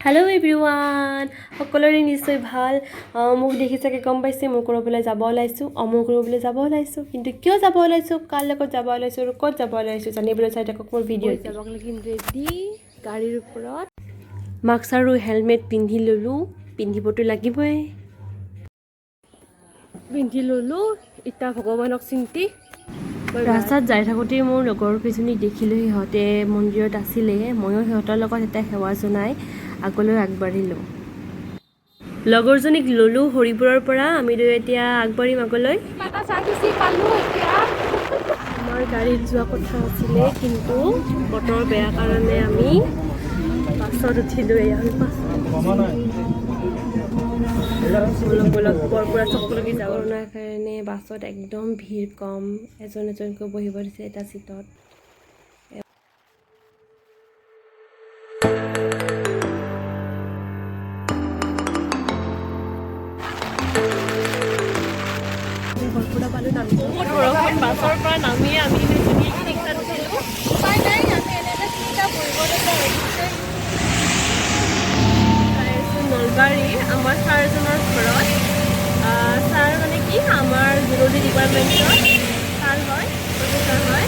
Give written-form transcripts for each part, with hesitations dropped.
Hello' everyone, সকলোৰে নিশ্চয় ভাল। মোক দেখি চাগে গম পাইছে মই ক'ৰবালৈ যাব ওলাইছোঁ। মই ক'ৰবালৈ যাব ওলাইছোঁ, কিন্তু কিয় যাব ওলাইছোঁ, কাৰ লগত যাব ওলাইছোঁ আৰু ক'ত যাব ওলাইছোঁ জানিবলৈ চাই থাকক মোৰ ভিডিঅ'। যাব লাগিম ৰেডি, গাড়ীৰ ওপৰত মাস্ক আৰু হেলমেট পিন্ধি ল'লোঁ, পিন্ধিবতো লাগিবই, পিন্ধি ল'লোঁ। এতিয়া ভগৱানক চিন্তি ৰাস্তাত যাই থাকোঁতেই মোৰ লগৰ কেইজনীক দেখিলোঁ, সিহঁতে মন্দিৰত আছিলে। ময়ো সিহঁতৰ লগত এটা সেৱা জনাই আগলৈ আগবাঢ়িলোঁ। লগৰজনীক ল'লোঁ হৰিপুৰৰ পৰা, আমি দুয়ো এতিয়া আগবাঢ়িম আগলৈ। আমাৰ গাড়ীত যোৱা কথা আছিলে, কিন্তু বতৰ বেয়া কাৰণে আমি বাছত উঠিলোঁ। এয়া আমি বাছত বলক বলক, বৰপুৰা চকলৈকে যাব। কৰোণাৰ কাৰণে বাছত একদম ভিৰ কম, এজন এজনকৈ বহিব দিছে এটা চিটত। বৰপুৰা পালোঁ, নামি বহুত বৰষুণ। বাছৰ পৰা নামিয়ে আমি দুজনী ই ৰিক্সাত উঠিলোঁ। যাই আছোঁ নলবাৰী, আমাৰ ছাৰজনৰ ঘৰত। ছাৰ মানে কি, আমাৰ জুলজি ডিপাৰ্টমেণ্টৰ ছাৰ হয়, প্ৰফেচাৰ হয়।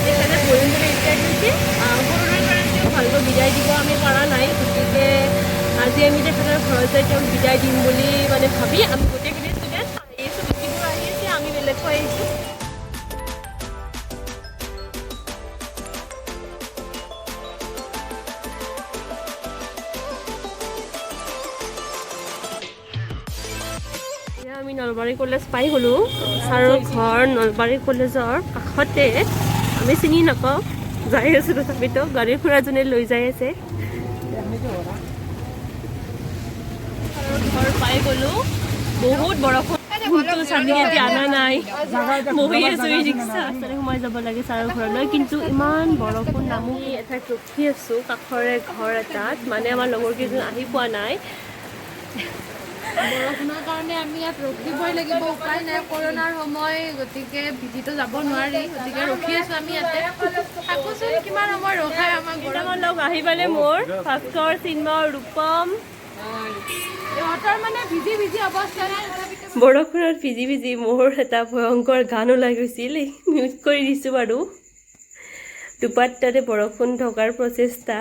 তেখেতে বহিম বুলি এতিয়া কৈছে। কৰোণাৰ কাৰণে তেওঁক ভালকৈ বিদায় দিব আমি পৰা নাই, গতিকে আজি আমি তেখেতৰ ঘৰত যাই তেওঁক বিদায় দিম বুলি মানে ভাবি আমি গোটেইখিনি ষ্টুডেণ্ট আহি আছোঁ। বাকীবোৰ আহি আছে, আমি বেলেগকৈ আহিছোঁ। এতিয়া আমি নলবাৰী কলেজ পাই গ'লোঁ। ছাৰৰ ঘৰ নলবাৰী কলেজৰ কাষতে। আমি চিনি নাপাওঁ, যাই আছোঁ তথাপিতো গাড়ী খুৰাজনে লৈ যাই আছে। ছাৰৰ ঘৰ পাই গ'লোঁ। বহুত বৰষুণ, ছাতি এতিয়া অনা নাই, বহি আছোঁ ই ৰিক্সা। ৰাস্তাৰে সোমাই যাব লাগে ছাৰৰ ঘৰলৈ, কিন্তু ইমান বৰষুণ, নামো। এঠাইত ৰখি আছোঁ কাষৰে ঘৰ এটাত, মানে আমাৰ লগৰ কেইজন আহি পোৱা নাই। বৰষুণৰ কাৰণে আমি ইয়াত ৰখিবই লাগিব, উপায় নাই। কৰোণাৰ সময়, গতিকে ভিজিতো যাব নোৱাৰি, গতিকে ৰখি আছো আমি ইয়াতে। থাকোচোন কিমান সময় ৰখাই আমাক। কেইটামান লগ আহি পালে, মোৰ ভাস্কৰ, চিন্ময়, ৰূপম। ইহঁতৰ মানে ভিজি ভিজি অৱস্থা নাই, তথাপিতো বৰষুণত ভিজি ভিজি মোৰ এটা ভয়ংকৰ গান ওলাই গৈছিল, মিউট কৰি দিছোঁ বাৰু। দুপাত্তাতে বৰষুণ থকাৰ প্ৰচেষ্টা।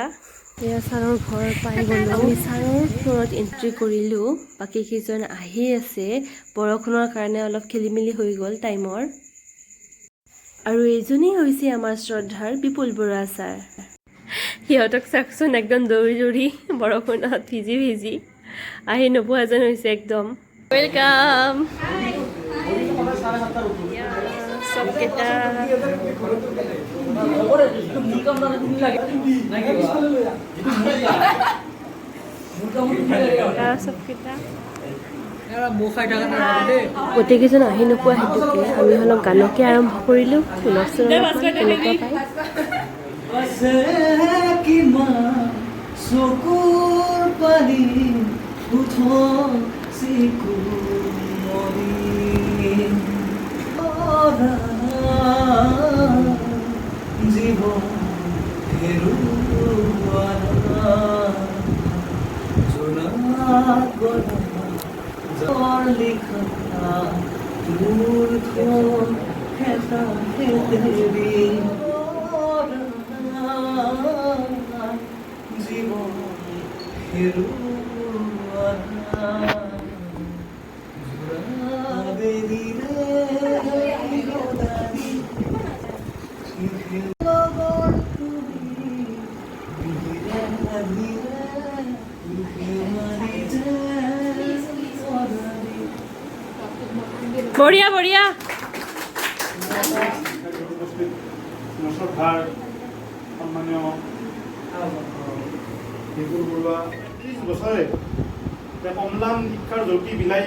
এয়া ছাৰৰ ঘৰ পাই গ'লোঁ। আমি ছাৰৰ ফ্ল'ৰত এণ্ট্ৰি কৰিলোঁ, বাকী কেইজন আহি আছে। বৰষুণৰ কাৰণে অলপ খেলি মেলি হৈ গ'ল টাইমৰ। আৰু এইজনেই হৈছে আমাৰ শ্ৰদ্ধাৰ বিপুল বৰুৱা ছাৰ। সিহঁতক চাওকচোন, একদম দৌৰি দৌৰি বৰষুণত ভিজি ভিজি আহি নোপোৱা যেন হৈছে একদম। Welcome চবকেইটা। চবকেইটা গোটেইকেইজন আহি নোপোৱা হেতুকে আমি অলপ গানকে আৰম্ভ কৰিলোঁ। শুনকচোন অলপমান কেনেকুৱা পায়। চকুৰ পানী উঠো চিকুমৰি জীৱন হেৰুৱালা জোনাক গলা লিখা তোৰ খেতা খেতেৰি জীৱন হেৰুৱালা বেলিৰে লগৰ তুমি ধীৰে ধীৰে ধেমালিতে বঢ়িয়া বঢ়িয়া। উপস্থিত শ্ৰদ্ধাৰ সন্মানীয় বিপুল বৰুৱা, 30 বছৰে এক অম্লান শিক্ষাৰ জ্যোতি বিলাই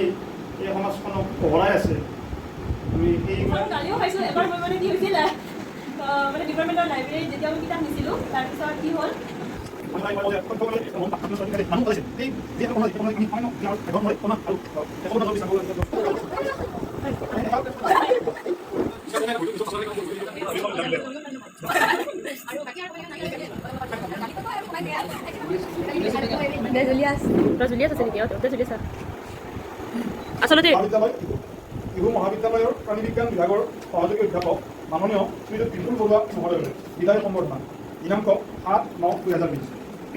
এই সমাজখনক পোহৰাই আছে। আমি সেই গালিও খাইছোঁ এবাৰ মই। মানে কি হৈছিলে, মানে ডিপাৰ্টমেণ্টৰ লাইব্ৰেৰীত যেতিয়া মই কিতাপ নিছিলোঁ, তাৰপিছত কি হ'ল, তই জুলিয়াছ আছে নেকি? অঁ, তই জুলিয়াছ আচলতে। মহাবিদ্যালয়, টিহু মহাবিদ্যালয়ৰ প্ৰাণী বিজ্ঞান বিভাগৰ সহযোগী অধ্যাপক মাননীয় শ্ৰীযুত বিপুল বৰুৱা মহোদয়লৈ বিদায় সম্বৰ্ধনা। দিনাংক 7/9/2020।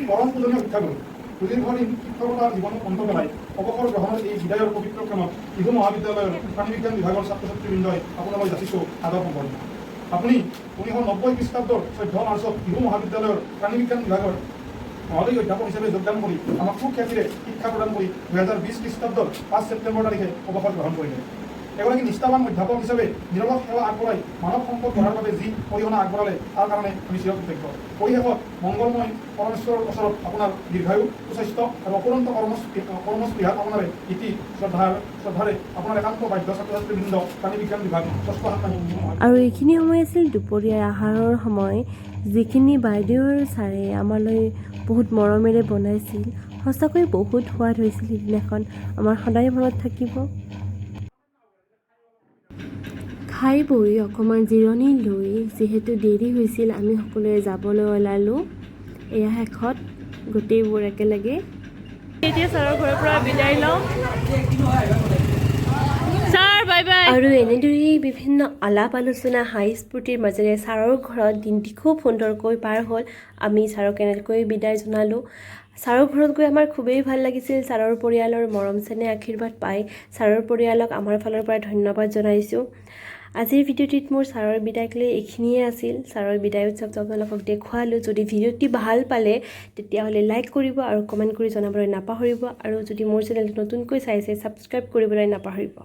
পৰম পূজনীয় শিক্ষাগুৰু, সুদীৰ্ঘ দিন শিক্ষকতাৰ জীৱনত অন্ত পেলাই অৱসৰ গ্ৰহণৰ এই বিদায়ৰ পবিত্ৰ ক্ষণত টিহু মহাবিদ্যালয়ৰ প্ৰাণী বিজ্ঞান বিভাগৰ ছাত্ৰ ছাত্ৰীবৃন্দই আপোনালৈ যাচিছোঁ সাদৰ সম্বৰ্ধনা। আপুনি 1990 খ্ৰীষ্টাব্দৰ 14 মাৰ্চত টিহু মহাবিদ্যালয়ৰ প্ৰাণী বিজ্ঞান বিভাগৰ সহযোগী অধ্যাপক হিচাপে যোগদান কৰি আমাক সুখ্যাতিৰে শিক্ষা প্ৰদান কৰি 2020 খ্ৰীষ্টাব্দৰ 5 ছেপ্টেম্বৰ তাৰিখে অৱসৰ গ্ৰহণ কৰিলে। এগৰাকী নিষ্ঠাবান অধ্যাপক হিচাপে নিৰলস সেৱা আগবঢ়াই মানৱ সম্পদ গঢ়াৰ বাবে যি অৰিহণা আগবঢ়ালে, তাৰ কাৰণে আমি চিৰকৃতজ্ঞ। পৰিশেষত মংগলময় পৰমেশ্বৰৰ ওচৰত আপোনাৰ দীৰ্ঘায়ু, সুস্বাস্থ্য আৰু অফুৰন্ত কৰ্মস্পৃহা কামনাৰে ইতি শ্ৰদ্ধাৰে আপোনাৰ একান্ত বাধ্য ছাত্ৰ ছাত্ৰীবৃন্দ, প্ৰাণী বিজ্ঞান বিভাগ, ষষ্ঠ ষান্মাসিক। আৰু এইখিনি সময় আছিল দুপৰীয়াৰ আহাৰৰ সময়। যিখিনি বাইদেউ আৰু ছাৰে আমালৈ বহুত মৰমেৰে বনাইছিল, সঁচাকৈ বহুত সোৱাদ হৈছিল। সিদিনাখন আমাৰ সদায় মনত থাকিব। খাই বৈ অকণমান জিৰণি লৈ, যিহেতু দেৰি হৈছিল, আমি সকলোৱে যাবলৈ ওলালোঁ। এয়া শেষত গোটেইবোৰ একেলগে। এতিয়া ছাৰৰ ঘৰৰ পৰা বিদায় লওঁ। Sir, bye bye. আৰু এনেদৰেই বিভিন্ন আলাপ আলোচনা, হাঁহি স্ফূৰ্তিৰ মাজেৰে ছাৰৰ ঘৰত দিনটি খুব সুন্দৰকৈ পাৰ হ'ল। আমি ছাৰক এনেকৈ বিদায় জনালোঁ। ছাৰৰ ঘৰত গৈ আমাৰ খুবেই ভাল লাগিছিল। ছাৰৰ পৰিয়ালৰ মৰম চেনেহ, আশীৰ্বাদ পাই ছাৰৰ পৰিয়ালক আমাৰ ফালৰ পৰা ধন্যবাদ জনাইছোঁ। আজিৰ ভিডিঅ'টিত মোৰ ছাৰৰ বিদায়ক লৈ এইখিনিয়ে আছিল। ছাৰৰ বিদায় উৎসৱটো আপোনালোকক দেখুৱালোঁ। যদি ভিডিঅ'টি ভাল পালে, তেতিয়াহ'লে লাইক কৰিব আৰু কমেণ্ট কৰি জনাবলৈ নাপাহৰিব। আৰু যদি মোৰ চেনেলটো নতুনকৈ চাইছে, ছাবস্ক্ৰাইব কৰিবলৈ নাপাহৰিব।